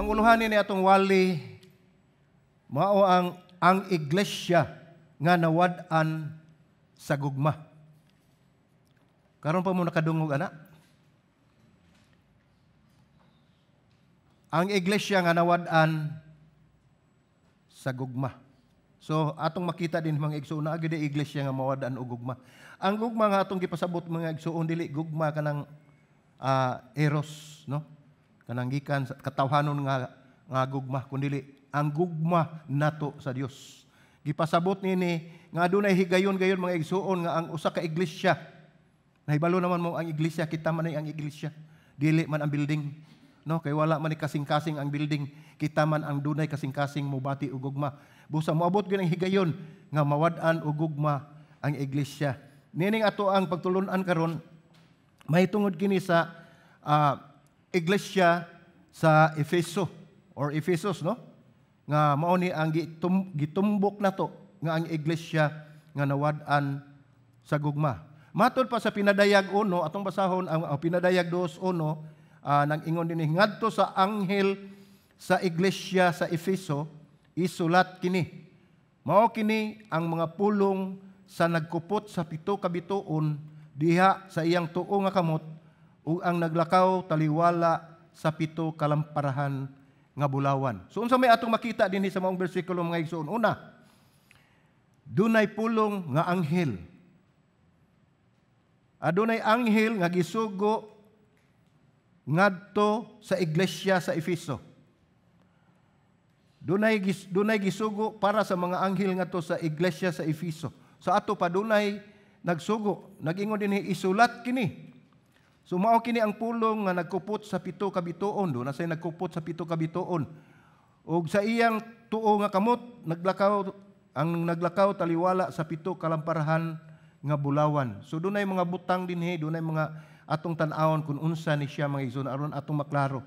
Ang uluhanin ni atong wali mao ang iglesia nga nawad-an sa gugma. Karon pa mo nakadungog ana? Ang iglesia nga nawad-an sa gugma. So atong makita din, mga igsoon, naa gyud iglesia nga mawad-an og gugma. Ang gugma nga atong gipasabot, mga igsoon, dili gugma kanang eros, no? Kanang gikan sa katawhanon nga gugma, kundi ang gugma nato sa Dios. Gipasabot nini nga adunay higayon gayon, mga igsoon, nga ang usa ka iglesia. Nahibalo naman mo ang iglesia, kita man ang iglesia. Dili man ang building. No, kay wala man ni kasing-kasing ang building. Kita man ang dunay kasing-kasing mobati og gugma. Busa moabot gyud ang higayon nga mawad-an og gugma ang iglesia. Nining ato ang pagtulun-an karon mahitungod kini sa iglesia sa Efeso or Ephesus, no? Nga mao ni ang gitumbok nato nga ang iglesia nga nawad-an sa gugma. Matod pa sa Pinadayag 1, atong basahon ang Pinadayag 2:1, nang ingon dinhi, "Ngadto sa anghel sa iglesia sa Efeso isulat kini. Mao kini ang mga pulong sa nagkupot sa pito ka bituon diha sa iyang tuo nga kamot ug ang naglakaw taliwala sa pito kalamparahan nga bulawan." So unsa may atong makita dinhi sa maong bersikulo, mga igsoon? Una, dunay pulong nga anghel. Adunay anghel nga gisugo ngadto sa iglesia sa Efeso. Dunay gisugo para sa mga anghel ngadto sa iglesia sa Efeso. Sa ato pa dunay nagsugo, nagingon dinhi, "Isulat kini. So mao kini ang pulong nga nagkupot sa pito ka bituon." Duna say nagkupot sa pito ka bituon. Ug sa iyang tuo nga kamot ang naglakaw taliwala sa pito kalamparahan nga bulawan. So dunay mga butang dinhi, dunay mga atong tan-awon kung unsa ni siya, mga igsoon, aron atong maklaro.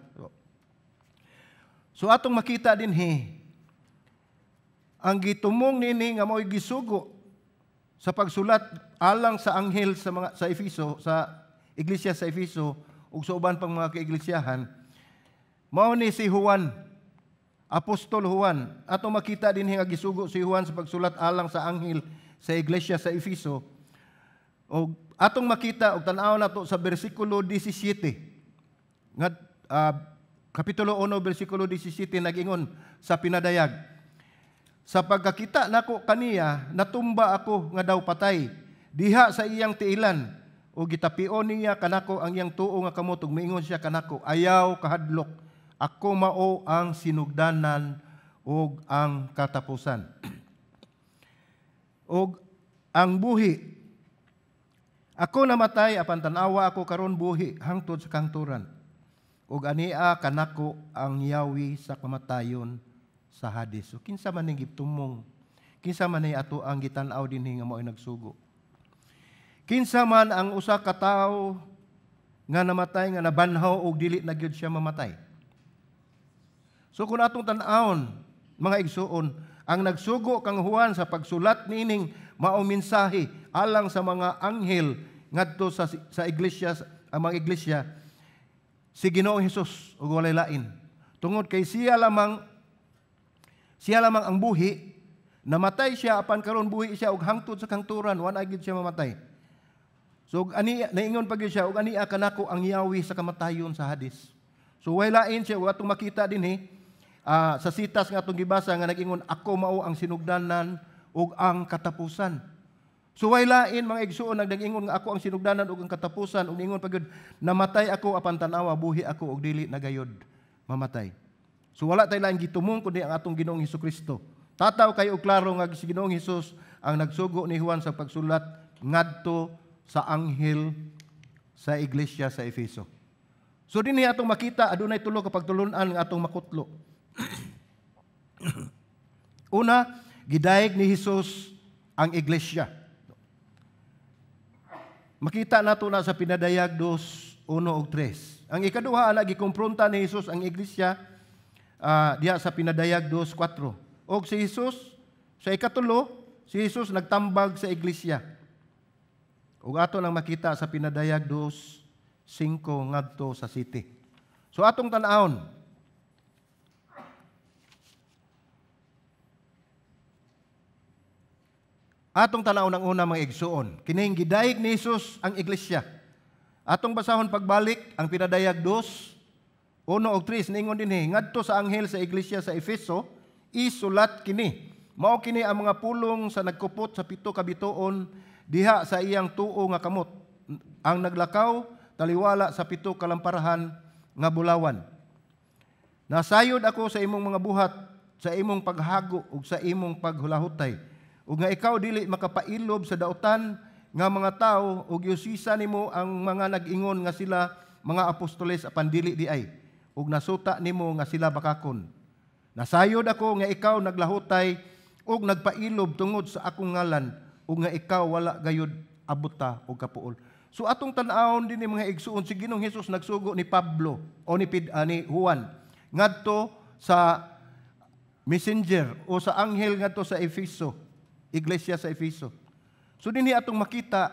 So atong makita dinhi ang gitumong nini nga mao'y gisugo sa pagsulat alang sa anghel sa mga sa Efeso, sa iglesia sa Efeso ug sa uban pang mga kaiglesiyahan, mao ni si Juan, Apostol Juan. Atong makita dinhi nga gisugo si Juan sa pagsulat alang sa anghel sa iglesia sa Efeso. Og atong makita og tan-aw nato sa bersikulo 17 nga kapitulo 1 bersikulo 17, nag-ingon sa Pinadayag, "Sa pagkakita nako kaniya, natumba ako nga daw patay diha sa iyang tiilan, ug gitapion niya kanako ang iyang tuo nga kamot ug miingon siya kanako, 'Ayaw kahadlok, ako mao ang sinugdanan ug ang katapusan ug ang buhi. Ako namatay, apan tan-awa, ako karon buhi hangtod sa kahangturan. Ug ania kanako ang yawi sa kamatayon sa Hades.'" So kinsa man ning gitumong? Kinsa man ni ato ang gitan-aw dinhi nga mao'y nagsugo? Kinsa man ang usa ka tawo nga namatay nga nabanhaw og dili na gyud siya mamatay? So kung atong tan-awon, mga igsuon, ang nagsugo kang Juan sa pagsulat niining mao mensahe alang sa mga anghel ngadto sa iglesia, ang mga iglesia, si Ginoong Hesus ug walay lain. Tungod kay siya lamang ang buhi, namatay siya apan karon buhi siya ug hangtod sa kangturan, wa na gyud siya mamatay. So ani naingon pa gyud siya, "Ug ania kanako ang yawi sa kamatayon sa Hades." So way lain siya ug atong makita dinhi sa sitas nga atong gibasa nga nag-ingon, "Ako mao ang sinugdanan ug ang katapusan." So way lain, mga igsuon, ang nag-ingon nga ako ang sinugdanan ug ang katapusan, ug ningon pa gyud, "Namatay ako apan tan-awa, buhi ako ug dili na gayod mamatay." So wala tay laing gitumong kundi ang atong Ginoong Hesukristo. Tataw kay og klaro nga si Ginoong Hesus ang nagsugo ni Juan sa pagsulat ngadto sa anghel sa iglesia sa Efeso. So dinhi atong makita adunay tulo ka pagtulun-an nga atong makutlo. Una, gidayeg ni Hesus ang iglesia. Makita nato na sa Pinadayag 2, 1 ug 3. Ang ikaduha ana, gikompronta ni Hesus ang iglesia diha sa Pinadayag 2, 4. Og si Hesus sa ikatulo, si Hesus nagtambag sa iglesia. Ug ato nang makita sa Pinadayag 2, 5 ngadto sa 7. So atong tan-awon. Atong tanaw ng una, mga igsuon, kining gidayeg ni Jesus ang iglesia. Atong basahon pagbalik ang Pinadayag 2:1 ug 3. Ningon dinhi, "Ngadto sa anghel sa iglesia sa Efeso, isulat kini. Mao kini ang mga pulong sa nagkupot sa pito ka bituon diha sa iyang tuo nga kamot, ang naglakaw taliwala sa pito ka lamparahan nga bulawan. Nasayod ako sa imong mga buhat, sa imong paghago ug sa imong paghulahutay, ug nga ikaw dili makapailob sa dautan nga mga tawo, ug giusisa nimo ang mga nag-ingon nga sila mga apostoles apan dili diay, ug nasuta nimo nga sila bakakon. Nasayod ako nga ikaw naglahutay ug nagpailob tungod sa akong ngalan, ug nga ikaw wala gayud abuta og kapuol." So atong tan-awon din ni, mga igsuon, si Ginoong Hesus nagsugo ni Pablo o ni Juan ngadto sa messenger o sa anghel ngadto sa Efeso, iglesia sa Efeso. So dinhi atong makita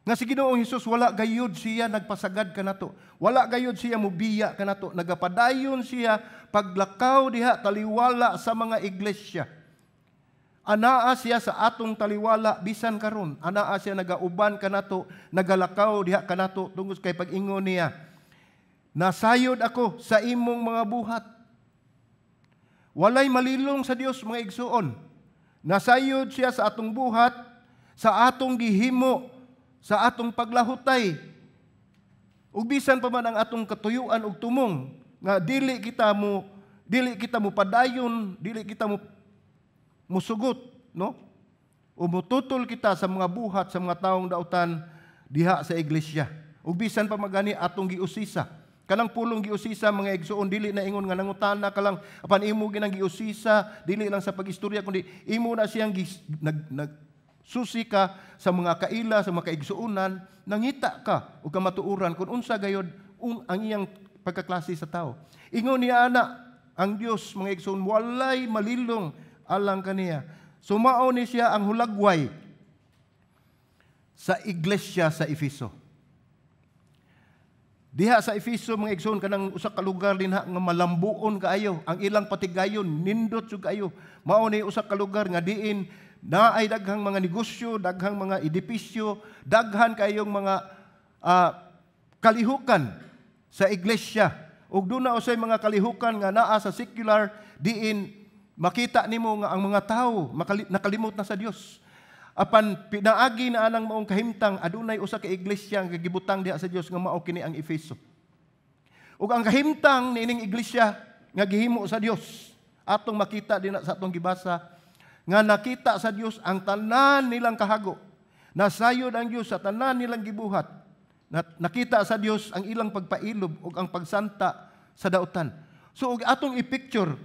nga si Ginoong Hesus wala gayud siya nagpasagad kanato. Wala gayud siya mubiya kanato. Nagapadayon siya paglakaw diha taliwala sa mga iglesia. Anaa siya sa atong taliwala bisan karon. Anaa siya nagauban kanato, nagalakaw diha kanato tungod kay pag-ingon niya, "Nasayod ako sa imong mga buhat." Walay malilong sa Dios, mga igsuon. Nasayod siya sa atong buhat, sa atong gihimo, sa atong paglahutay. Ug bisan pa man ang atong katuyuan ug tumong nga dili kita mo padayon, dili kita mo musugot, no? O mututol kita sa mga buhat sa mga taong dautan diha sa iglesia. Ug bisan pa magani atong giusisa. Kanang pulong giusisa, mga igsuon, dili na ingon nga nangutana ka lang, apan imo ginang giusisa dili lang sa pagistorya kundi imo na siyang gis, nag, nag susi ka sa mga kaila, sa mga kaigsuonan, nangita ka og kamatuoran kung unsa gayod ang iyang pagkaklase sa tao. Ingon niya ana ang Dios, mga igsuon, walay malilong alang kaniya. So mao ni siya ang hulagway sa iglesia sa Efeso. Diha sa Efeso, mga igsoon, kanang usa ka lugar dinha nga malambuon kaayo, ang ilang patigayon nindot jud kaayo. Mao ni usa ka lugar nga diin naay daghang mga negosyo, daghang mga edipisyo, daghan kayong mga kalihukan sa iglesia. Ug duna usay mga kalihukan nga naa sa secular diin makita nimo nga ang mga tawo nakalimot na sa Dios. Apan pinaagi na anang maong kahimtang, adunay usa ka iglesia nga gibutang diha sa Dios nga mao kini ang Efeso. Ug ang kahimtang niining iglesia nga gihimo sa Dios, atong makita din sa atong gibasa nga nakita sa Dios ang tanan nilang kahago. Nasayod ang Dios sa tanan nilang gibuhat. Nakita sa Dios ang ilang pagpailob ug ang pagsanta sa dautan. So ug atong i-picture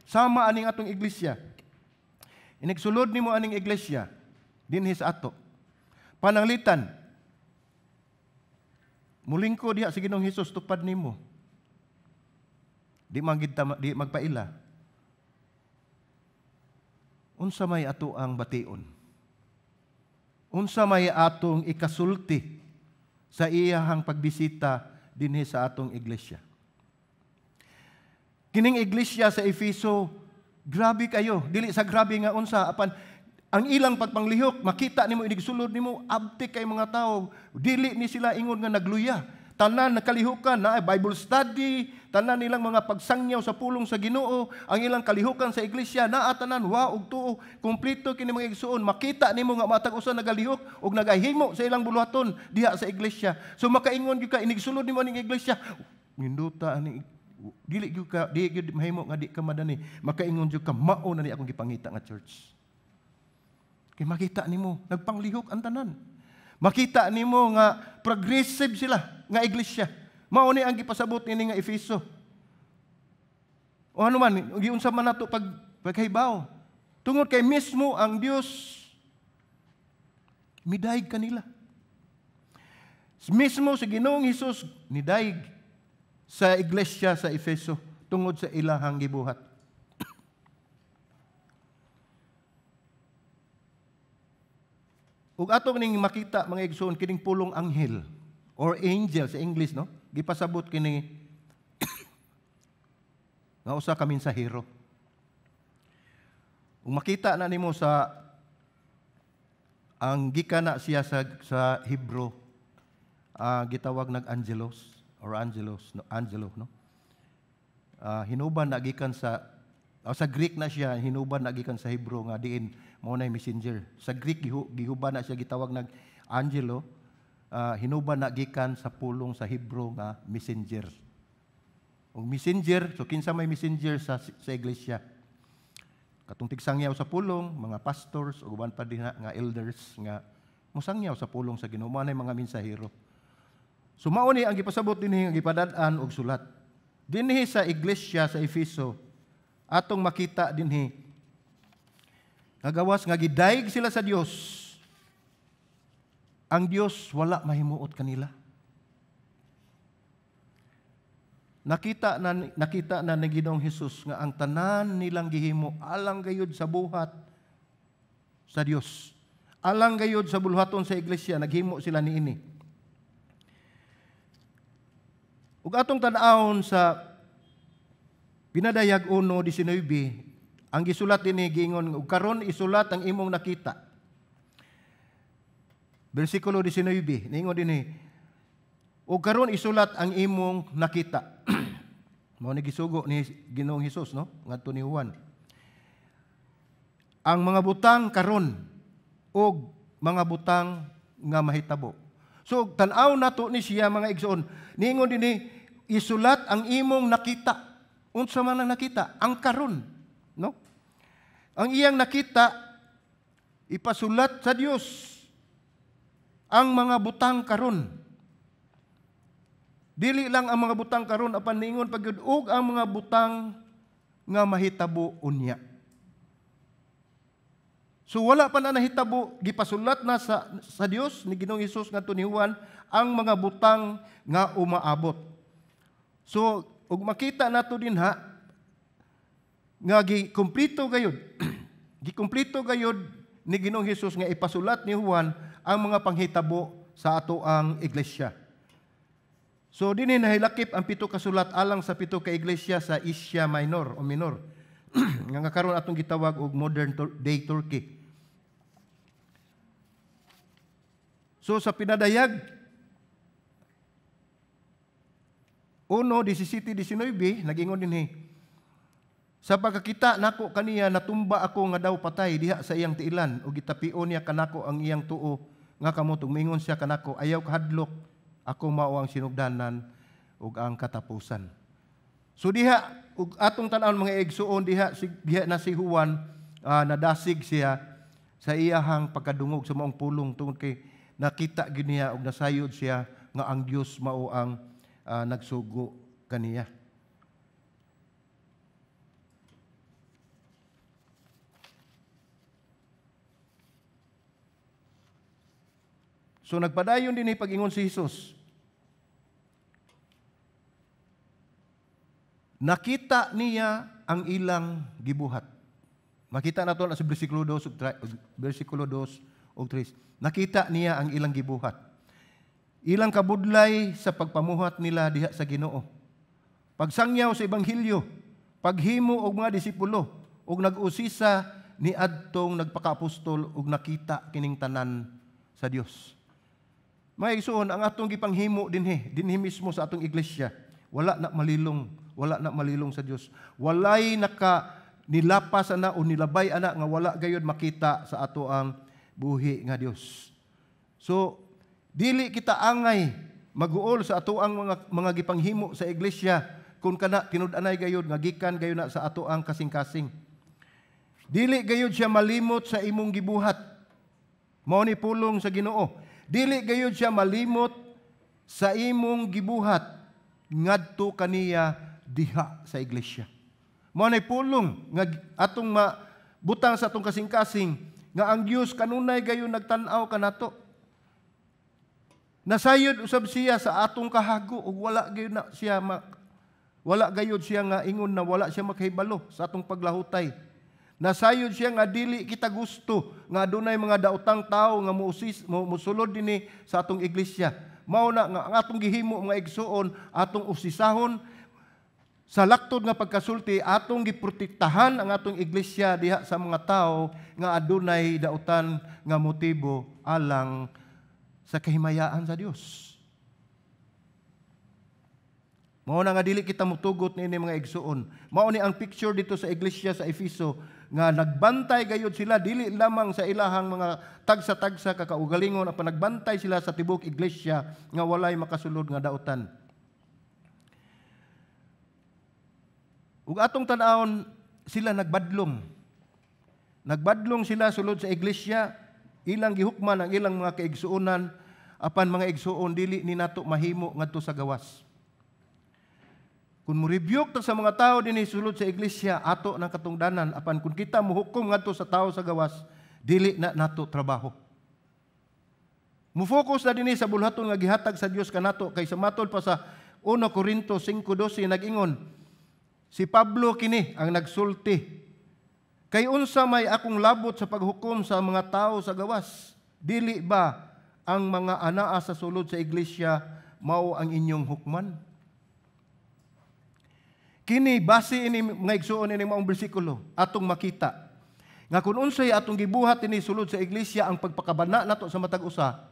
sama aning atong iglesia. Inigsulod nimo aning iglesia dinhi sa ato. Pananglitan, mulingko diha si Ginoong Hesus tupad nimo. Di man gid di magpaila. Unsa may ato ang bation? Unsa may atong ikasulti sa iyahang pagbisita dinhi sa atong iglesia? Kining iglesia sa Efeso, grabe kayo. Dili sa grabe nga unsa, apan ang ilang pagpanglihok, makita nimo inigsulod nimo, abtik kay mga tao. Dili ni sila ingon nga nagluya. Tanan nakalihukan na Bible study, tanan nilang mga pagsangyaw sa pulong sa Ginoo, ang ilang kalihukan sa iglesia naa tanan wa ug tuo, kumpleto kini, mga igsuon. Makita nimo nga matag usa nagalihok ug nagahimo sa ilang buluhaton diha sa iglesia. So makaingon gyud ka inigsulod nimo aning iglesia, nindota ani, dili gyud ka di gyud mahimo nga di ka madani. Makaingon gyud ka, "Mao na ni akong gipangita nga church." Kay makita nimo nagpanglihok ang tanan. Makita nimo nga progressive sila nga iglesia. Mao ni ang gipasabot niini nga Efeso. O ano man, giunsa man nato pag paghibaw. Tungod kay mismo ang Dios midayeg kanila. Mismo si Ginoong Hesus nidayeg sa iglesia sa Efeso tungod sa ilahang gibuhat. Ug ato ning makita, mga igsoon, kining pulong anghel or angel sa English, no, gipasabot kini nga usa ka mensahero. Ug makita na nimo sa Ang gikan na siya sa Hebrew, gitawag nag angelos or angelos, no, angelo, no? Hinuban na gikan sa Greek na siya, hinuban na gikan sa Hebrew nga diin mao nay messenger. Sa Greek gihuban na siya gitawag nag angelo, hinuban na gikan sa pulong sa Hebrew nga messenger. Og messenger, so kinsa may messenger sa iglesia? Katong tigsangyaw sa pulong, mga pastors ug uban pa dinha nga elders nga mosangyaw sa pulong sa Ginoo, mao nay mga mensahero. So mao ni ang gipasabot dinhi nga gipadad-an og sulat. Dinhi sa iglesia sa Efeso, atong makita dinhi nga gawas nga gidayeg sila sa Dios. Ang Dios wala mahimuot kanila. Nakita na ni Ginoong Hesus nga ang tanan nilang gihimo alang gayud sa buhat sa Dios. Alang gayud sa buluhaton sa iglesia, naghimo sila niini. Ug atong tan-awon sa Pinadayag 1:19, ang gisulat dinhi giingon, ug karon isulat ang imong nakita. Bersikulo 19, niingon dinhi, ug karon isulat ang imong nakita. Mao ni gisugo ni Ginoong Hesus, no, ngadto ni Juan. Ang mga butang karon ug mga butang nga mahitabo. So tan-aw nato ni siya mga igsoon. Niingon dinhi, isulat ang imong nakita. Unsa man ang nakita? Ang karon, no? Ang iyang nakita ipasulat sa Dios ang mga butang karon. Dili lang ang mga butang karon apan niingon pagyud og ang mga butang nga mahitabo unya. So wala pa na nahitabo, gipasulat na sa Dios ni Ginoong Hesus ngadto ni Juan ang mga butang nga umaabot. So ug makita nato dinha nga gikumpleto gayud. Gikumpleto gayud ni Ginoong Hesus nga ipasulat ni Juan ang mga panghitabo sa ato ang iglesia. So dinhi nahilakip ang 7 ka sulat alang sa 7 ka iglesia sa Asia Minor o Minor. Nga karon atong gitawag og modern day Turkey. So sa Pinadayag 1:17-19 nagingon dinhi, sa pagkakita nako kaniya natumba ako nga daw patay diha sa iyang tiilan ug gitapion niya kanako ang iyang tuo nga kamot ug mingon siya kanako, ayaw kahadlok, ako mao ang sinugdanan ug ang katapusan. So diha ug atong tan-awon mga igsuon diha na si Juan, nadasig siya sa iyahang pagkadungog sa maong pulong tungod kay nakita gyud niya ug nasayod siya nga ang Dios mao ang nagsugo kaniya. So nagpadayon din pag-ingon si Hesus. Nakita niya ang ilang gibuhat. Makita nato na sa bersikulo 2 bersikulo 2 ug 3. Nakita niya ang ilang gibuhat. Ilang kabudlay sa pagpamuhat nila diha sa Ginoo. Pagsangyaw sa ebanghelyo, paghimo og mga disipulo ug nag-usisa ni adtong nagpakaapostol ug nakita kining tanan sa Dios. Mga igsoon, ang atong gipanghimo dinhi mismo sa atong iglesia, wala na malilong, wala na malilong sa Dios. Walay naka nilapas ana o nilabay ana nga wala gayud makita sa ato ang buhi nga Dios. So dili kita angay maguol sa ato ang mga gipanghimo sa iglesia kung kana tinud-anay gayud nga gikan gayud na sa ato ang kasing-kasing. Dili gayud siya malimot sa imong gibuhat. Mao ni pulong sa Ginoo. Dili gayud siya malimot sa imong gibuhat ngadto kaniya diha sa iglesia. Mao ni pulong nga atong mabutang sa atong kasing-kasing nga ang Dios kanunay gayud nagtan-aw kanato. Nasayod usab siya sa atong kahago ug wala gayud na siya wala gayud siya nga ingon na wala siya makahibalo sa atong paglahutay. Nasayod siya nga dili kita gusto nga adunay mga daotang tawo nga musulod dinhi sa atong iglesia. Mao na nga ang atong gihimo mga igsuon, atong usisahon, Sa laktod nga pagkasulti, atong giprotektahan ang atong iglesia diha sa mga tao nga adunay dautan nga motibo alang sa kahimayaan sa Dios. Mao na nga dili kita mutugot niini, mga igsuon. Mao ni ang picture dito sa iglesia sa Efeso nga nagbantay gayud sila dili lamang sa ilahang mga tagsa-tagsa ka kaugalingon, apan nagbantay sila sa tibuok iglesia nga walay makasulod nga dautan. Ug atong tan-awon sila nagbadlong. Nagbadlong sila sulod sa iglesia, ilang gihukman ang ilang mga kaigsuonan, apan mga igsuon, dili ni nato mahimo ngadto sa gawas. Kung mo-rebuke ta sa mga tao dinhi sulod sa iglesia, ato ng katungdanan, apan kung kita mohukom ngadto sa tao sa gawas, dili na nato trabaho. Mo-focus na dinhi sa bulhaton nga gihatag sa Dios kanato, kay sa matod pa sa 1 Corinto 5:12 nag-ingon si Pablo, kini ang nagsulti, "Kay unsa may akong labot sa paghukom sa mga tao sa gawas? Dili ba ang mga anaa sa sulod sa iglesia mao ang inyong hukman?" Kini base ini, mga igsuon, ini maong bersikulo atong makita nga kung unsay atong gibuhat ini sulod sa iglesia, ang pagpakabana nato sa matag usa,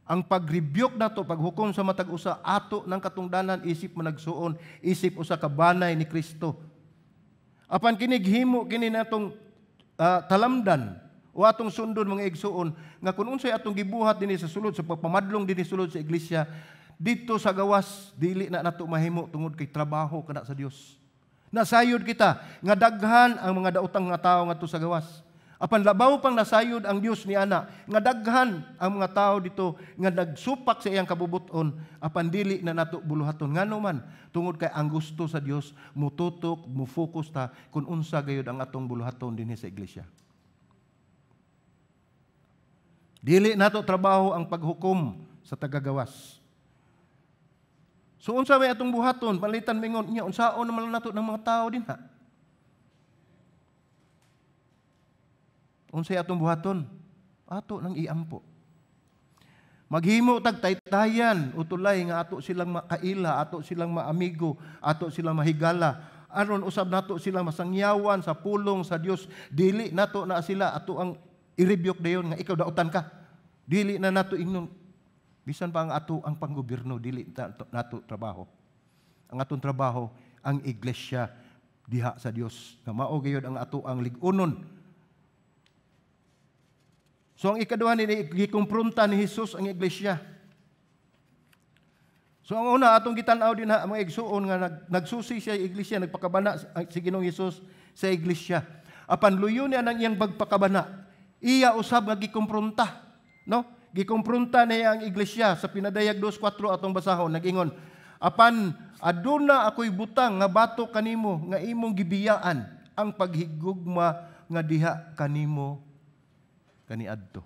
ang pag-rebuke nato, paghukom sa matag usa, ato ng katungdanan isip managsuon, isip usa ka banay ni Kristo. Apan kini gihimo kini natong talamdan o atong sundon, mga igsuon, nga kung unsay atong gibuhat dinhi sa sulod sa pagpamadlong dinhi sulod sa iglesia, dito sa gawas dili na nato mahimo tungod kay trabaho kana sa Dios. Nasayod kita nga daghan ang mga daotang nga tawo ngadto sa gawas. Apan labaw pang nasayod ang Dios ni ana nga daghan ang mga tao dito nga nagsupak sa iyang kabubuton, apan dili na nato buluhaton. Ngano man? Tungod kay ang gusto sa Dios, mututok, mu-focus ta kung unsa gayud ang atong buluhaton dinhi sa iglesia. Dili nato trabaho ang paghukom sa tagagawas. So unsa may atong buhaton? Palitan mingon niya, unsaon naman nato ng mga tao din ha? Unsay atong buhaton? Ato nang iampo. Maghimo tag taytayan utulay nga ato silang makaila, ato silang maamigo, ato silang mahigala. Aron usab nato sila masangyawan sa pulong sa Dios. Dili nato na sila ato ang i-rebuke dayon nga ikaw dautan ka. Dili na nato ingnon, bisan pa ang ato ang panggobyerno, dili nato trabaho. Ang atong trabaho ang iglesia diha sa Dios. Nga mao gayud ang ato ang lig-unon. So ang ikaduha ni, gikumpronta ni Jesus ang iglesia. So ang una atong gitan-aw din ha, mga igsuon, nga nagsusi siya iglesia, nagpakabana si Ginoong Hesus sa iglesia. Apan luyo niya nang iyang pagpakabana, iya usab nga gikumpronta, no? Gikumpronta niya ang iglesia sa Pinadayag 2:4 atong basahon, nag-ingon, "Apan aduna ako'y butang nga bato kanimo nga imong gibiyaan ang paghigugma nga diha kanimo kaniadto."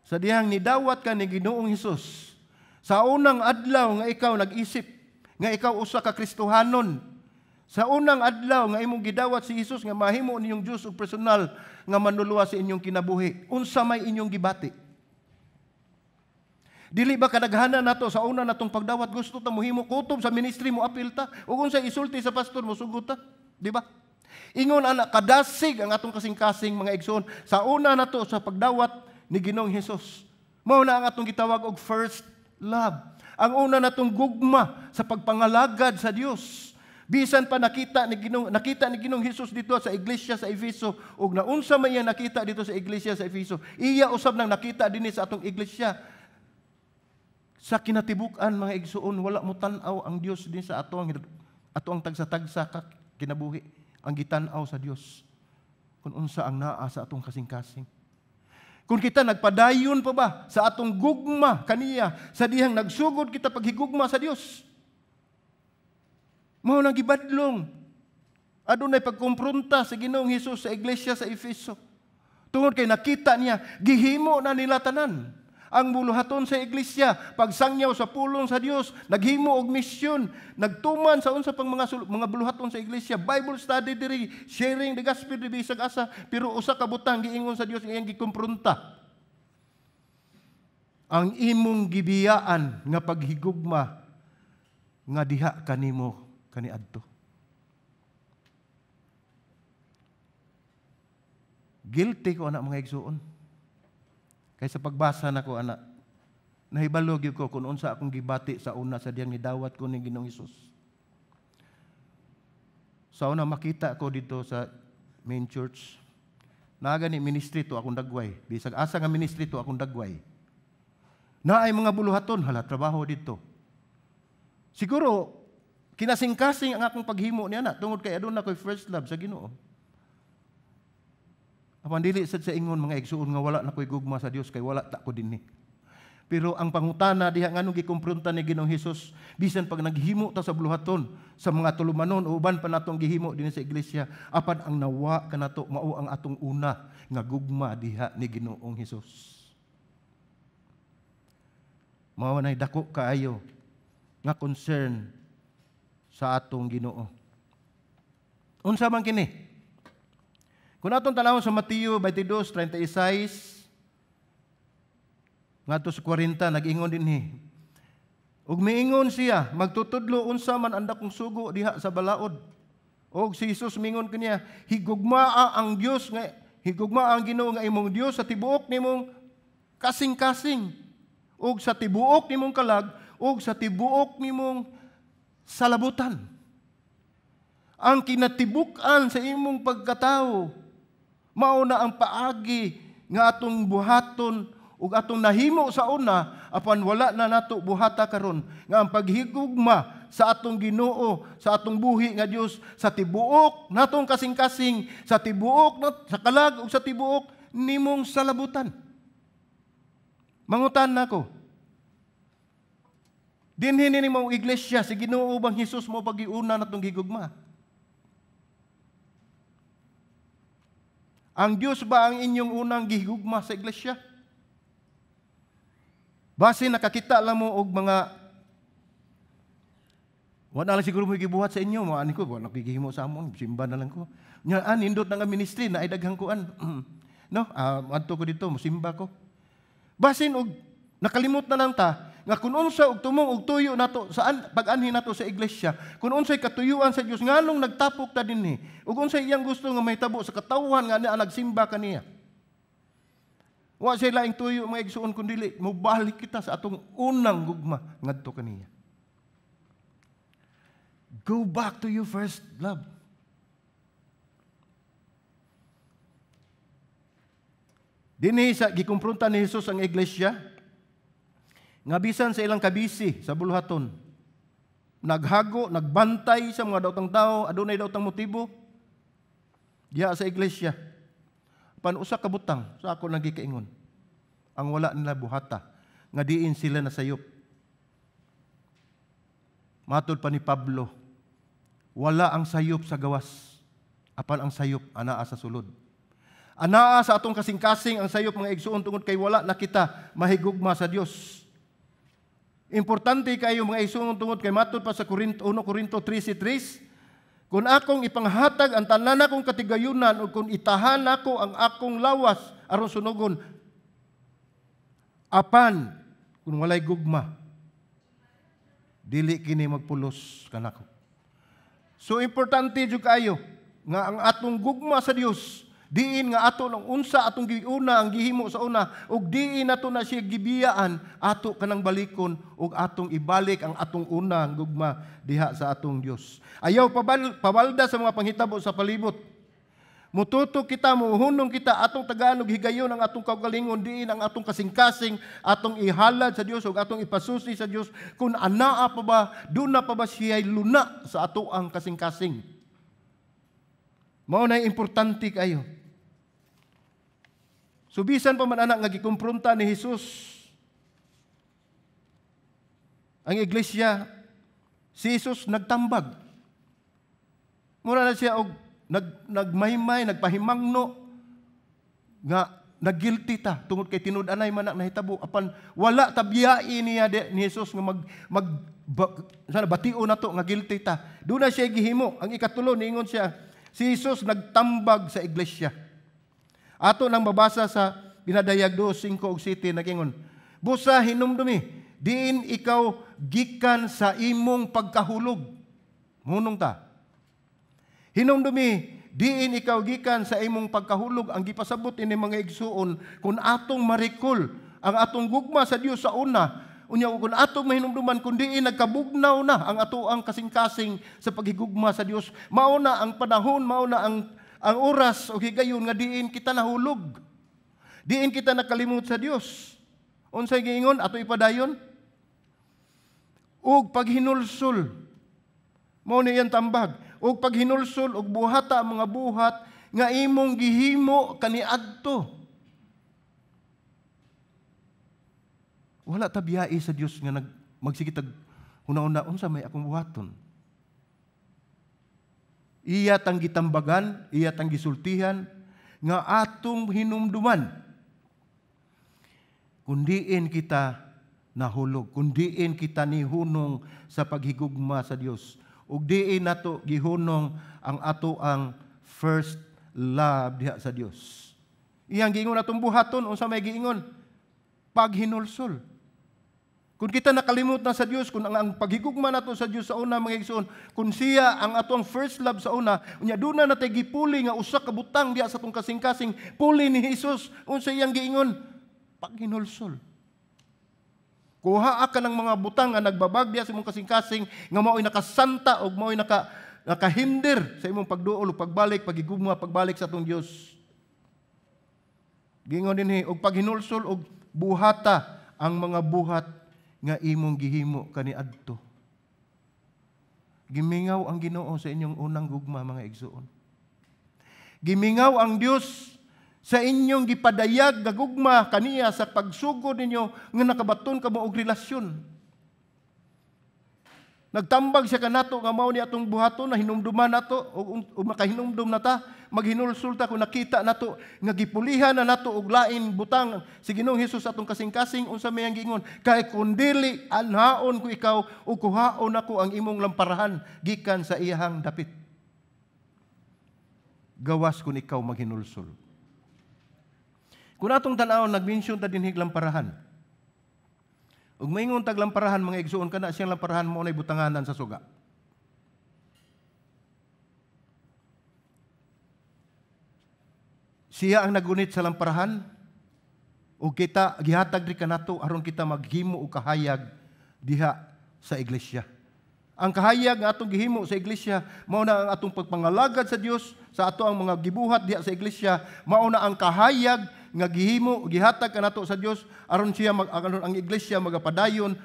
Sa dihang nidawat ka ni Ginoong Hesus sa unang adlaw nga ikaw nag-isip nga ikaw usa ka Kristohanon, sa unang adlaw nga imong gidawat si Hesus nga mahimo ninyong Dios ug personal nga manluluwas sa inyong kinabuhi, unsa may inyong gibati? Dili ba kadaghanan nato sa una natong pagdawat gusto ta mohimo kutob sa ministry, mo apil ta, ug unsay isulti sa pastor mosugot ta, di ba? Ingon ana kadasig ang atong kasing-kasing, mga igsoon, sa una nato sa pagdawat ni Ginoong Hesus. Mao na ang atong gitawag og first love. Ang una natong gugma sa pagpangalagad sa Dios. Bisan pa nakita ni Ginoong Hesus dito sa iglesia sa Efeso ug naunsa man iya nakita dito sa iglesia sa Efeso, iya usab nang nakita dinhi sa atong iglesia. Sa kinatibuk-an, mga igsuon, wala mo tan-aw ang Dios din sa ato ang tagsa-tagsa ka kinabuhi. Ang gitan-aw sa Dios kung unsa ang naa sa atong kasing-kasing. Kung kita nagpadayon pa ba sa atong gugma kaniya sa dihang nagsugod kita paghigugma sa Dios. Mao nang gibadlong. Adunay pagkumpronta sa Ginoong Hesus sa iglesia sa Efeso. Tungod kay nakita niya, gihimo na nila tanan ang buluhaton sa iglesia, pagsangyaw sa pulong sa Dios, naghimo og misyon, nagtuman sa unsa pang mga buluhaton sa iglesia, Bible study diri, sharing the gospel diri bisag asa, pero usa ka butang giingon sa Dios iyang gikumpronta. Ang imong gibiyaan nga paghigugma nga diha kanimo kaniadto. Guilty ko ana mga igsuon. Kay sa pagbasa nako ana, nahibalo gyud ko kung unsa akong gibati sa una sa diyang nidawat ko ni Ginoong Hesus. Sa una makita ko dito sa main church, naa gani ministry to akong dagway. Bisag asa nga ministry to akong dagway. Naay mga buluhaton, hala trabaho dito. Siguro kinasingkasing ang akong paghimo niya na tungod kay aduna ko'y first love sa Ginoo. Apan dili sad sa ingon mga igsuon nga wala na ko'y gugma sa Dios kay wala ta ko dinhi. Pero ang pangutana diha nganong gikumpronta ni Ginoong Hesus bisan pag naghimo ta sa buluhaton sa mga tulumanon o uban pa natong gihimo dinhi sa iglesia, apan ang nawa kanato mao ang atong una nga gugma diha ni Ginoong Hesus. Mao nay dako kaayo nga concern sa atong Ginoo. Unsa man kini? Kung atong tanawon sa Mateo 22:36 ngadto sa 40, nag-ingon dinhi. Ug miingon siya, magtutudlo unsa man ang dakong sugo diha sa balaod. Og si Jesus mingon kaniya, higugmaa ang Dios nga higugmaa ang Ginoo nga imong Dios sa tibuok nimong kasing-kasing, ug sa tibuok nimong kalag, ug sa tibuok nimong salabutan. Ang kinatibuk-an sa imong pagkatawo mao na ang paagi nga atong buhaton ug atong nahimo sa una, apan wala na nato buhata karon nga ang paghigugma sa atong Ginoo, sa atong buhi nga Dios, sa tibuok natong kasing-kasing, sa tibuok sa kalag ug sa tibuok nimong salabutan. Mangutan nako. Dinhi ni mong iglesia si Ginoo bang Hesus mo pagiuna natong gigugma? Ang Dios ba ang inyong unang gihigugma sa iglesia? Base nakakita lang mo og mga wala lang siguro mo gibuhat sa inyo, mga ani ko, wala gihimo sa amon, simba na lang ko. Nya nindot na nga ministry na ay daghang kuan. No, adto ko dito, mosimba ko. Basin og nakalimot na lang ta nga kun unsa og tumong og tuyo nato sa pag-anhi nato sa iglesia, kun unsay katuyuan sa Dios nganong nagtapok ta dinhi, ug unsay iyang gusto nga mahitabo sa katawhan nga naa nagsimba kaniya. Wa siya laing tuyo mga igsuon kun dili mobalik kita sa atong unang gugma ngadto kaniya. Go back to your first love. Dinhi sa gikumpronta ni Jesus ang iglesia nga bisan sa ilang kabisi sa buluhaton, naghago, nagbantay sa mga daotang tao, adunay daotang motibo diha sa iglesia. Pan usa ka butang sa ako nang gikaingon, ang wala nila buhata nga diin sila nasayop. Matud pa ni Pablo, wala ang sayop sa gawas, apan ang sayop anaa sa sulod. Anaa sa atong kasing-kasing ang sayop mga igsuon tungod kay wala na kita mahigugma sa Dios. Importante kayo mga igsuon tungod kay matud pa sa 1 Corinto 13:3, kung akong ipanghatag ang tanan akong katigayunan o kung itahan ako ang akong lawas aron sunugon, apan kung walay gugma, dili kini magpulos kanako. So importante jud kaayo nga ang atong gugma sa Dios diin nga ato ng unsa atong giuna ang gihimo sa una ug diin nato na siya gibiyaan, ato kanang balikon ug atong ibalik ang atong unang gugma diha sa atong Dios. Ayaw pabalda sa mga panghitabo sa palibot. Mututo kita, muhunong kita, atong tagaan og higayon ang atong kaugalingon, diin ang atong kasing-kasing, atong ihalad sa Dios ug atong ipasusi sa Dios kung anaa pa ba, duna pa ba siya luna sa ato ang kasing-kasing. Mao na importante kayo. So bisan pa man anak nga gikumpronta ni Jesus ang iglesia, si Jesus nagtambag. Mura na siya og nagmaymay, nagpahimangno nga nagguilty ta tungod kay tinud-anay man na nahitabo, apan wala tabiyai niya ni Jesus nga sana batio nato nga guilty ta. Doon na siya gihimo. Ang ikatulo niingon siya, si Jesus nagtambag sa iglesia. Ato nang mabasa sa Pinadayag 2:5 ug 7 nagingon, busa hinumdumi, Diin ikaw gikan sa imong pagkahulog. Hunong ta. Hinumdumi, diin ikaw gikan sa imong pagkahulog. Ang gipasabot ini, mga igsuon, kung atong marikol ang atong gugma sa Dios sa una, unya kung atong mahinumduman kung diin nagkabugnaw na ang ato ang kasing-kasing sa paghigugma sa Dios, mao na ang panahon, mao na ang oras o higayon nga diin kita nahulog. Diin kita nakalimot sa Dios. Unsay giingon ato ipadayon? Ug paghinulsol. Mao ni iyang tambag. Ug paghinulsol ug buhata ang mga buhat nga imong gihimo kaniadto. Wala ta biyai sa Dios nga magsige tag huna-huna unsa may akong buhaton. Iya tang gitambagan, iya tang gisultihan nga atong hinumduman. Kundiin kita nahulog, kundiin kita nihunong sa paghigugma sa Dios. Ug diin nato gihunong ang ato ang first love diha sa Dios. Iyang giingon atong buhaton, unsa may giingon? Paghinulsol. Kung kita nakalimot na sa Dios, kung ang paghigugma nato sa Dios sa una, mga igsoon, kung siya ang atong first love sa una, unya duna na tay gipuli nga usa ka butang diha sa atong kasing-kasing, puli ni Hesus, unsa iyang giingon? Paghinulsol. Kuha ka ng mga butang nga nagbabag diha sa imong kasing-kasing nga mao'y nakasanta og mao'y nakahinder sa imong pagduol ug pagbalik, paghigugma, pagbalik sa atong Dios. Giingon dinhi og paghinulsol og buhata ang mga buhat nga imong gihimo kaniadto. Gimingaw ang Ginoo sa inyong unang gugma, mga igsoon. Gimingaw ang Dios sa inyong gipadayag nga gugma kaniya sa pagsugod ninyo nga nakabaton kamo og relasyon. Nagtambag siya kanato nga mao ni atong buhaton na hinumduman nato o makahinumdum na ta, maghinulsul ta kung nakita nato nga gipulihan na nato og lain butang si Ginoong Hesus atong kasing-kasing. Unsa may ang giingon? Kay kun dili anhaon ko ikaw o kuhaon nako ang imong lamparahan gikan sa iyahang dapit. Gawas kun ikaw maghinulsul. Kung atong tan-awon, nag-mention ta dinhig lamparahan. Ug maingon tag lamparahan, mga igsuon, kana siyang lamparahan mo nay butanganan sa suga. Siya ang nagunit sa lamparahan ug kita gihatag ri kanato aron kita maghimo og kahayag diha sa iglesia. Ang kahayag nga atong gihimo sa iglesia mao na ang atong pagpangalagad sa Dios sa ato ang mga gibuhat diha sa iglesia, mao na ang kahayag nga gihimo gihatag kanato sa Dios aron siya aron ang iglesia magapadayon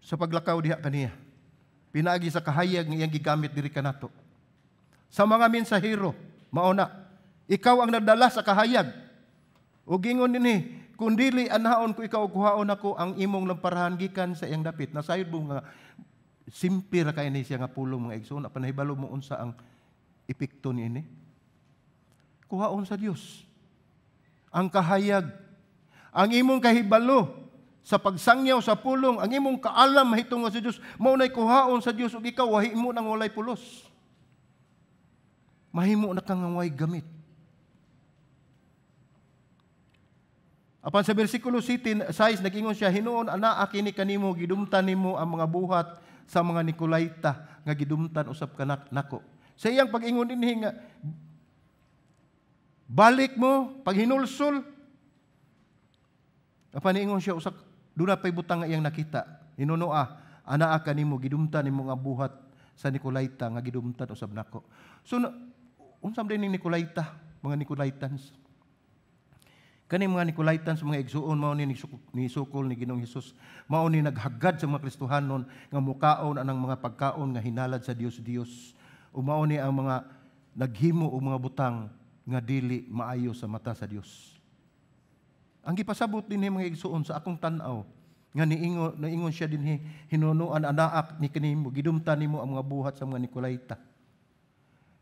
sa paglakaw diha kaniya. Pinaagi sa kahayag nga iyang gigamit diri kanato. Sa mga mensahero, mao na ikaw ang nagdala sa kahayag. O gingon dinhi, kun dili anhaon ko ikaw, kuhaon ako ang imong lamparahan gikan sa iyang dapit. Nasayod mo nga simple ra kay ni siya nga pulong, mga igsoon, apan nahibalo mo unsa ang epekto niini. Kuhaon sa Dios ang kahayag, ang imong kahibalo sa pagsangyaw sa pulong, ang imong kaalam mahitungod sa Dios, mao nay kuhaon sa Dios ug ikaw wahimo nang walay pulos. Mahimo na kang way gamit. Apan sa bersikulo 6, nag-ingon siya, hinuon anaa kini kanimo, gidumtan nimo ang mga buhat sa mga Nicolaita nga gidumtan usab kanak nako. Sa iyang pag-ingon dinhi nga balik mo paghinulsol. Apan niingon siya usak duna pay butang nga iyang nakita. Hinunoa anaa kanimo, gidumtan nimo nga buhat sa Nicolaita nga gidumtan usab nako. So unsa man ning Nicolaita, mga Nicolaitans? Kani mga Nicolaitans, mga igsuon, mao ni nisukol ni Ginoong Hesus, mao ni naghagad sa mga Kristohanon nga mukaon anang mga pagkaon nga hinalad sa Dios Dios. O mao ni ang mga naghimo og mga butang nga dili maayo sa mata sa Dios. Ang gipasabot dinhi, mga igsuon, sa akong tan-aw nga niingon siya dinhi, hinunuan anaak ni kanimo, gidumtan nimo ang mga buhat sa mga Nicolaita.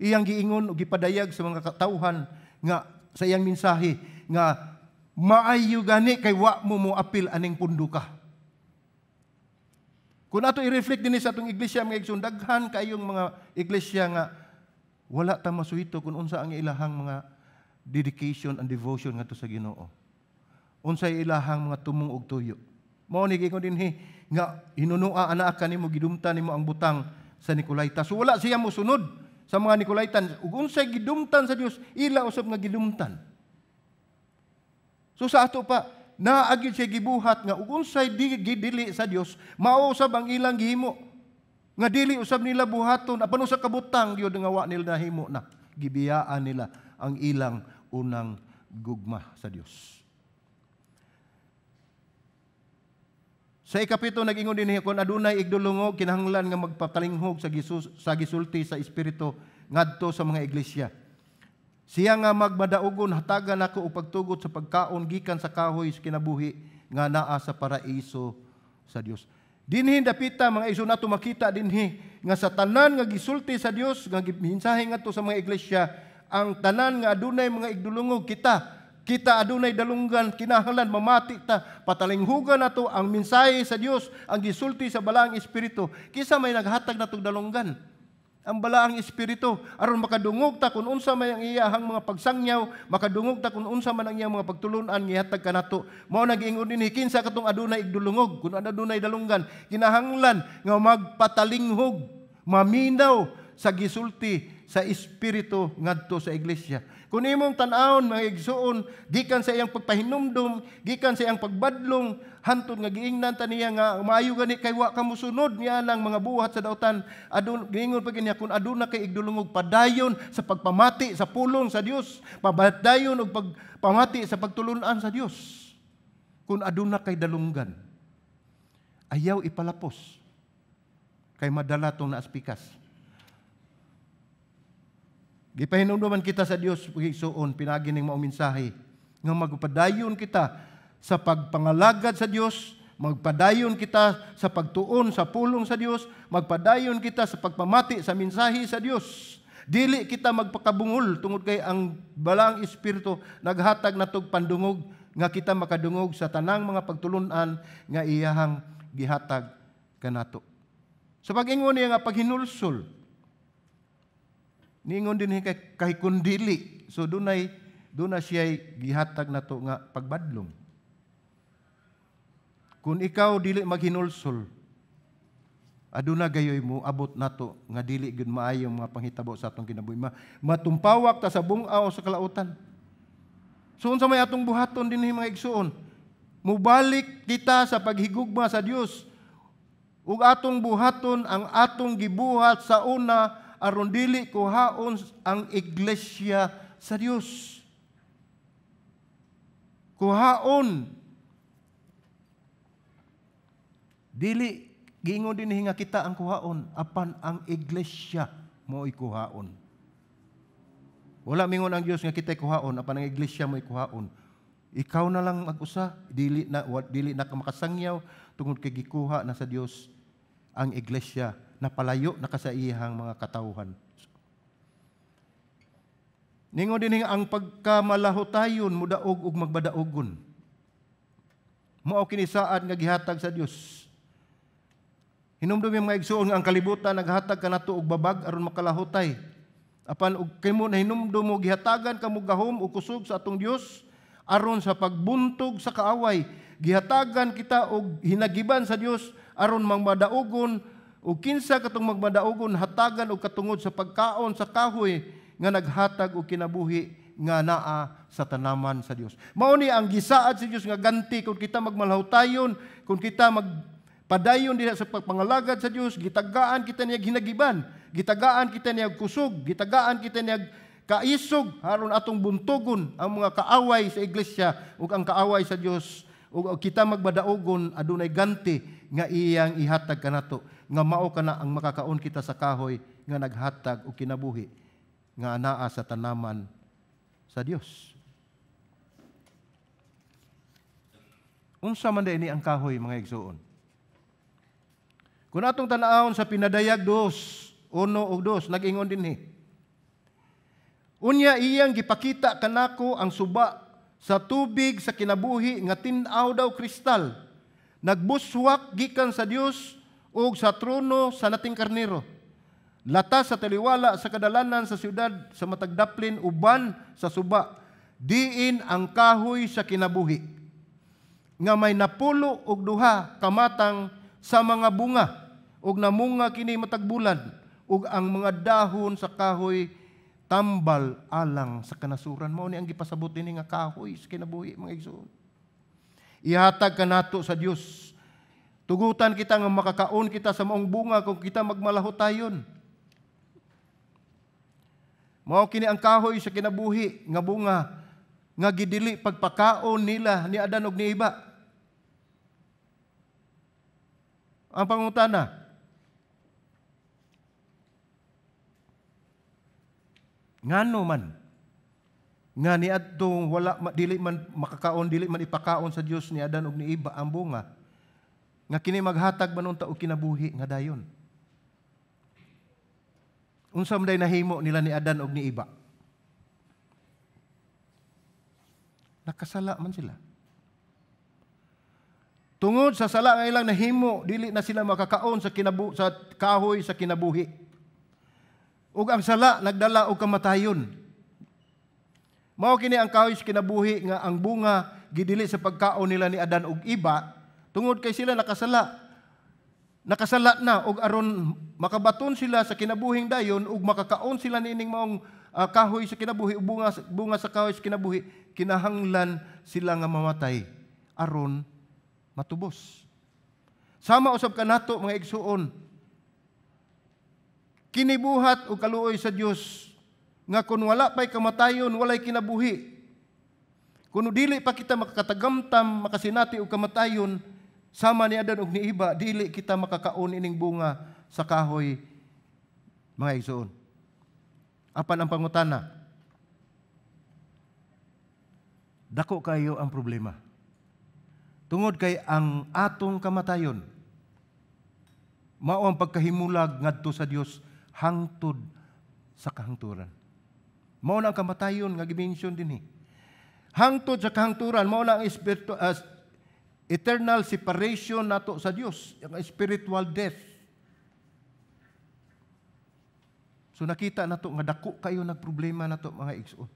Iyang giingon og gipadayag sa mga katawhan nga sa iyang mensahe nga maayo gani kay wa mo moapil aning punduka. Kung ato i-reflect dinhi sa atong iglesia, mga igsoon, daghan kayong mga iglesia nga wala ta masuhito kung unsa ang ilahang mga dedication and devotion ngadto sa Ginoo. Unsay ilahang mga tumong og tuyo. Mao ni giingon dinhi nga hinunua ana kanimo, gidumtan nimo ang butang sa Nicolaita. So wala siya mosunod sa mga Nicolaitan ug unsay gidumtan sa Dios, ila usab nga gidumtan. So sa ato pa, naa gyud siya gibuhat nga ug unsay dili sa Dios, mao usab ang ilang gihimo. Nga dili usab nila buhaton apan usa ka butang gyud nga wa nila nahimo na gibiyaan nila ang ilang unang gugma sa Dios. Sa ikapito, nag-ingon dinhi, kung adunay igdulungog, kinahanglan nga magpatalinghog sa gisus, sa gisulti sa Espiritu ngadto sa mga iglesia. Siya nga magmadaugon, hatagan nako og pagtugot sa pagkaon gikan sa kahoy sa kinabuhi nga naa sa paraiso sa Dios. Dinhi dapita, mga igsoon, nato makita dinhi nga sa tanan nga gisulti sa Dios nga gimensahe ngadto sa mga iglesia, ang tanan nga adunay mga igdulungog, kita kita adunay dalunggan, kinahanglan mamati ta, patalinghugan nato ang mensahe sa Dios, ang gisulti sa Balaang Espiritu. Kinsa may naghatag natong dalunggan? Ang Balaang Espiritu, aron makadungog ta kung unsa may ang iyahang mga pagsangyaw, makadungog ta kung unsa man ang iyang mga pagtulun-an gihatag kanato. Mao na giingon dinhi, kinsa katong adunay igdulungog, kun adunay dalunggan, kinahanglan nga magpatalinghog, maminaw sa gisulti sa Espiritu ngadto sa iglesia. Kung imong tan-awon, mga igsuon, gikan sa iyang pagpahinumdum, gikan sa iyang pagbadlong, hantod nga giingnan ta niya nga maayo gani kay wa ka mosunod niya nang mga buhat sa dautan, adun giingon pa niya, kung aduna kay igdulungog, padayon sa pagpamati sa pulong sa Dios, padayon og pagpamati sa pagtulun-an sa Dios. Kung aduna kay dalunggan, ayaw ipalapos kay madala tong naaspikas. Gipahinumduman kita sa Dios, igsuon, pinagi ning maong mensahe nga magpadayon kita sa pagpangalagad sa Dios, magpadayon kita sa pagtuon sa pulong sa Dios, magpadayon kita sa pagpamati sa mensahe sa Dios. Dili kita magpakabungol tungod kay ang Balaang Espiritu naghatag natog pandungog nga kita makadungog sa tanang mga pagtulun-an nga iyahang gihatag kanato. Sa pag-ingon niya nga paghinulsol, niingon din kay kundili. So dunay siya gihatag nato nga pagbadlong. Kung ikaw dili maghinulsol, aduna gayoy mo abot nato nga dili gyud maayo mga panghitabo sa atong kinabuhi. Matumpawak ta sa bungaw sa kalautan. So unsa may atong buhaton dinhi, mga igsuon? Mubalik kita sa paghigugma sa Dios. Ug atong buhaton ang atong gibuhat sa una aron dili kuhaon ang iglesia sa Dios. Kuhaon. Dili giingon dinhi nga kita ang kuhaon, apan ang iglesia mo'y kuhaon. Wala mingon ang Dios nga kita'y kuhaon, apan ang iglesia mo'y kuhaon. Ikaw na lang mag-usa, dili na ka makasangyaw tungod kay gikuha na sa Dios ang iglesia, napalayo na ka sa iyang mga katawhan. Ningon din ang pagkamalahutayon mudaog ug magbadaogon. Mao kini saad nga gihatag sa Dios. Hinumdum yung mga igsuon nga ang kalibutan naghatag kanato og babag aron makalahutay. Apan og kimo nahinumdum mo, gihatagan kamo gahom ug kusog sa atong Dios aron sa pagbuntog sa kaaway. Gihatagan kita og hinagiban sa Dios aron magmadaogon, ug kinsa katong magmadaogon hatagan og katungod sa pagkaon sa kahoy nga naghatag og kinabuhi nga naa sa tanaman sa Dios. Mao ni ang gisaad sa Dios nga ganti kung kita magmalahutayon, kung kita magpadayon diha sa pagpangalagad sa Dios, gitagaan kita niya hinagiban, gitagaan kita niya kusog, gitagaan kita niya kaisog aron atong buntugon ang mga kaaway sa iglesia ug ang kaaway sa Dios, ug kita magbadaogon, adunay ganti nga iyang ihatag kanato nga mao kana ang makakaon kita sa kahoy nga naghatag og kinabuhi nga anaa sa tanaman sa Dios. Unsa man ni ang kahoy, mga igsuon? Kung atong tan-awon sa Pinadayag 2:1 ug 2, nag-ingon dinhi. Unya iyang gipakita kanako ang suba sa tubig sa kinabuhi nga tin-aw daw kristal. Nagbuswak gikan sa Dios ug sa trono sa nating karnero. Lata sa taliwala sa kadalanan sa siyudad sa matag daplin uban sa suba. Diin ang kahoy sa kinabuhi. nga may 12 kamatang sa mga bunga ug namunga kini matag bulan ug ang mga dahon sa kahoy tambal alang sa kanasuran. Mao ni ang gipasabot dinhi nga kahoy sa kinabuhi, mga igsoon. Ihatag kanato sa Dios. Tugutan kita nga makakaon kita sa maong bunga kung kita magmalahotayon. Mao kini ang kahoy sa kinabuhi nga bunga nga gidili pagpakaon nila ni Adan ug ni Eva. Ang pangutana, ngano man nga niadtong wala dili man makakaon, dili man ipakaon sa Dios ni Adan ug ni Eva ang bunga nga kini maghatag man unta og kinabuhi nga dayon? Unsa man day nahimo nila ni Adan ug ni Eva? Nakasala man sila. Tungod sa sala nga ilang nahimo, dili na sila makakaon sa sa kahoy sa kinabuhi. Ug ang sala nagdala og kamatayon. Mao kini ang kahoy sa kinabuhi nga ang bunga gidili sa pagkaon nila ni Adan ug Eva tungod kay sila nakasala. Nakasala na og aron makabaton sila sa kinabuhing dayon ug makakaon sila niining maong kahoy sa kinabuhi ug bunga sa kahoy sa kinabuhi, kinahanglan sila nga mamatay aron matubos. Sama usab kanato, mga igsuon, kinibuhat og kaluoy sa Dios nga kun wala pay kamatayon walay kinabuhi. Kun dili pa kita makakatagamtam makasinati og kamatayon sama ni Adan ug ni Eva, dili kita makakaon ining bunga sa kahoy, mga igsuon. Apan ang pangutana, dako kayo ang problema. Tungod kay ang atong kamatayon mao ang pagkahimulag ngadto sa Dios hangtod sa kahangturan. Mao na ang kamatayon nga gi-mention dinhi. Hangtod sa kahangturan, mao na ang eternal separation nato sa Dios, ang spiritual death. So nakita nato nga dako kayo nagproblema nato, mga igsoon.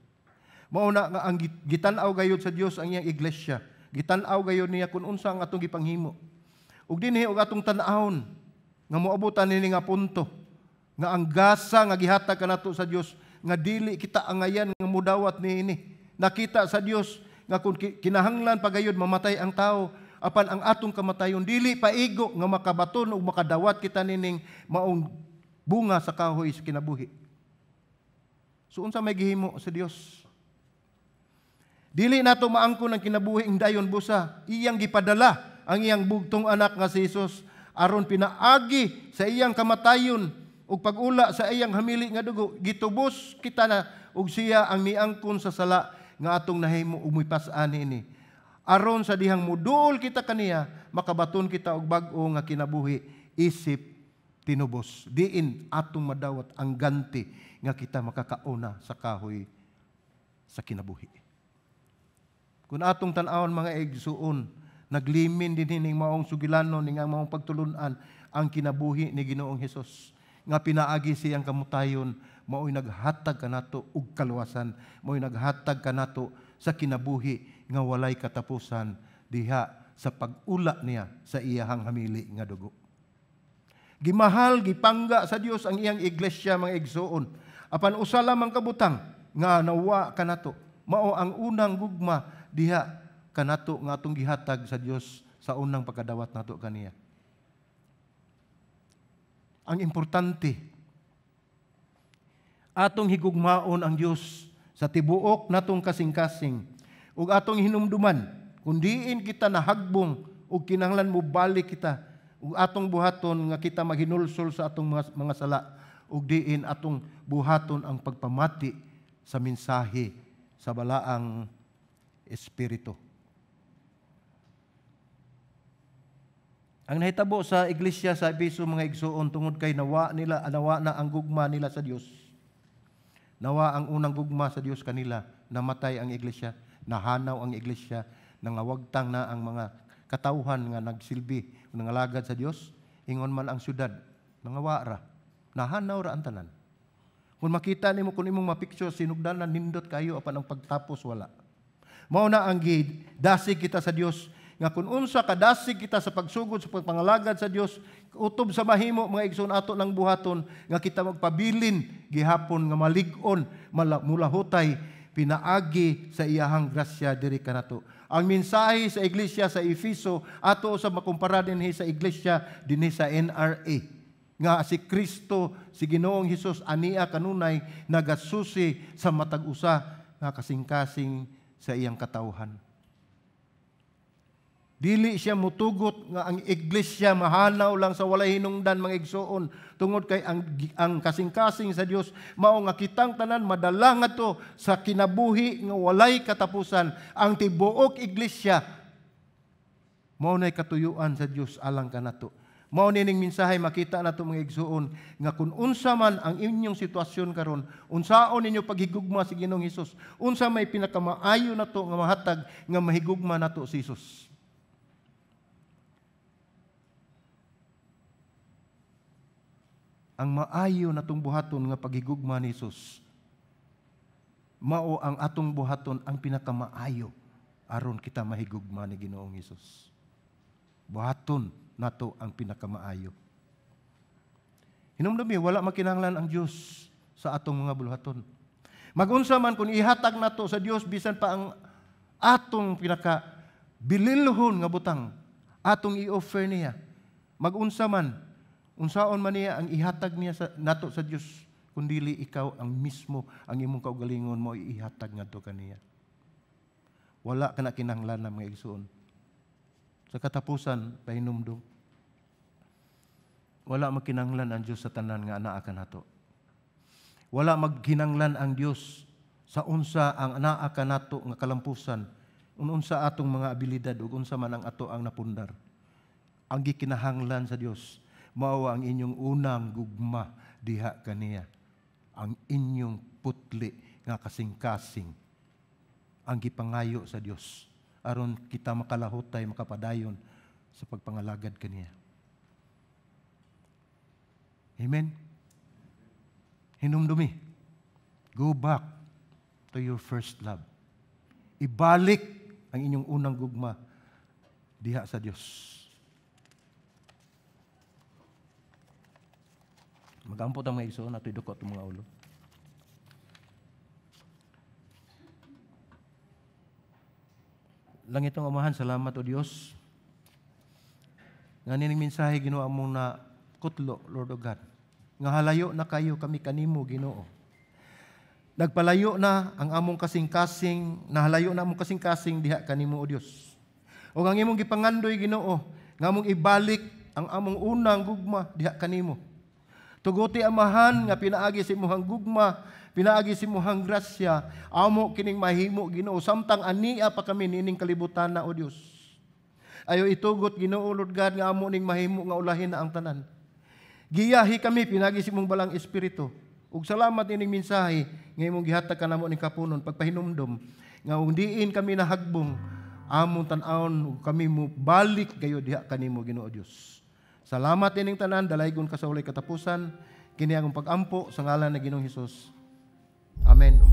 Mao na nga ang gitan-aw gayud sa Dios ang iyang iglesia. Gitan-aw gayud niya kung unsa ang atong gipanghimo. Ug dinhi og atong tan-awon nga moabutan nini nga punto nga ang gasa nga gihatag kanato sa Dios nga dili kita angayan nga mudawat niini. Nakita sa Dios nga kung kinahanglan pagayod mamatay ang tao, apan ang atong kamatayon dili paigo nga makabaton ug makadawat kita nining maong bunga sa kahoy sa kinabuhi. So unsa may gihimo sa Dios? Dili nato maangkon ang kinabuhi ing dayon busa. Iyang gipadala ang iyang bugtong anak nga si Jesus aron pinaagi sa iyang kamatayon ug pag-ula sa iyang hamili nga dugo, gitubos kita na ug siya ang miangkon sa sala nga atong nahimo ug mipas-an niini. Aron sa dihang muduol kita kaniya, makabaton kita og bag-o nga kinabuhi isip tinubos. Diin atong madawat ang ganti nga kita makakauna sa kahoy sa kinabuhi. Kung atong tan-awon, mga igsuon, naglimin din hining maong sugilanon ning ang maong pagtulunan ang kinabuhi ni Ginoong Hesus nga pinaagi siyang kamutayon, mao'y naghatag kanato og kaluwasan, mao'y naghatag kanato sa kinabuhi nga walay katapusan diha sa pag-ula niya sa iyahang hamili nga dugo. Gimahal, gipangga sa Dios ang iyang iglesia, mga igsuon. Apan usa lamang kabutang nga nawa kanato, mao ang unang gugma diha kanato nga atong gihatag sa Dios sa unang pagkadawat nato kaniya. Ang importante, atong higugmaon ang Dios sa tibuok natong kasing-kasing ug atong hinumduman kun diin kita nahagbong ug kinahanglan mobalik kita ug atong buhaton nga kita maghinulsol sa atong mga sala ug diin atong buhaton ang pagpamati sa mensahe sa balaang Espiritu. Ang nahitabo sa iglesia sa Efeso, mga igsuon, tungod kay nawa na ang gugma nila sa Dios. Nawa ang unang gugma sa Dios kanila, namatay ang iglesia, nahanaw ang iglesia, nangawagtang na ang mga katawhan nga nagsilbi, nangalagad sa Dios, ingon man ang syudad, nangawa ra, nahanaw ra ang tanan. Kung makita nimo, kung imong mapicture sinugdanan, nindot kayo apan ang pagtapos wala. Mao na ang dasig kita sa Dios nga kung unsa kadasig kita sa pagsugod sa pagpangalagad sa Dios, utob sa mahimo mga igsoon ato ng buhaton nga kita magpabilin gihapon nga malig-on mulahutay pinaagi sa iyahang grasya diri kanato. Ang mensahe sa iglesia sa Efeso ato sa makumpara dinhi sa iglesia dinhi sa NRA nga si Kristo, si Ginoong Hesus ania kanunay nagasusi sa matag usa nga kasing-kasing sa iyang katawhan. Dili siya mutugot nga ang iglesia mahanaw lang sa walay hinungdan mga igsoon tungod kay ang kasing-kasing sa Dios mao nga kitang tanan madala ngadto sa kinabuhi nga walay katapusan. Ang tibuok iglesia mao nay katuyuan sa Dios alang kanato. Mao nining mensahe makita nato mga igsoon nga kun unsa man ang inyong sitwasyon karon, unsaon ninyo paghigugma si Ginoong Hesus, unsa may pinakamaayo nato nga mahatag nga mahigugma nato si Hesus. Ang maayo natong buhaton nga paghigugma ni Hesus, mao ang atong buhaton ang pinakamaayo aron kita mahigugma ni Ginoong Hesus. Buhaton nato ang pinakamaayo. Hinumdumi, wala makinahanglan ang Dios sa atong mga buluhaton. Magunsa man kung ihatag nato sa Dios bisan pa ang atong pinaka bililhon nga butang atong i-offer niya. Magunsa man, unsaon man niya ang ihatag niya sa, nato sa Dios, kun dili ikaw ang mismo ang imong kaugalingon mo ihatag ngadto kaniya. Wala ka na kinahanglan ng mga igsoon. Sa katapusan, pahinumdum, wala magkinahanglan ang Dios sa tanan nga anaa kanato. Wala magkinahanglan ang Dios sa unsa ang anaa kanato nga kalampusan, unsa atong mga abilidad ug unsa man ang ato ang napundar. Ang gikinahanglan sa Dios mao ang inyong unang gugma diha kaniya, ang inyong putli nga kasing-kasing ang gipangayo sa Dios aron kita makalahutay, makapadayon sa pagpangalagad kaniya. Amen? Hinumdumi, go back to your first love. Ibalik ang inyong unang gugma diha sa Dios. Magampo ta mga igsoon, ato'y duko atong mga ulo. Langitong Amahan, salamat o Dios. Nga nining mensahe Ginoo among na kutlo, Lord o God. Nga halayo na kayo kami kanimo, Ginoo. Nagpalayo na ang among kasing-kasing, nahalayo na among kasing-kasing diha kanimo o Dios. O ang imong gipangandoy, Ginoo, nga among ibalik ang among unang gugma diha kanimo. Tuguti Amahan nga pinaagi sa imong gugma, pinaagi sa imong grasya, amo kining mahimo Ginoo samtang ania pa kami nining kalibutan na o Dios. Ayo itugot Ginoo Lord God nga amo ning mahimo nga ulahin na ang tanan. Giyahi kami pinaagi sa imong balang espiritu. Ug salamat ining mensahe nga imong gihatag kanamo ning kapunon pagpahinumdom nga ug diin kami nahagbong among tan-awon ug kami mo balik kayo diha kanimo Ginoo Dios. Salamat ining tanan, dalaygon ka sa walay katapusan, kini ang pag-ampo sa ngalan ni Ginoong Hesus. Amen.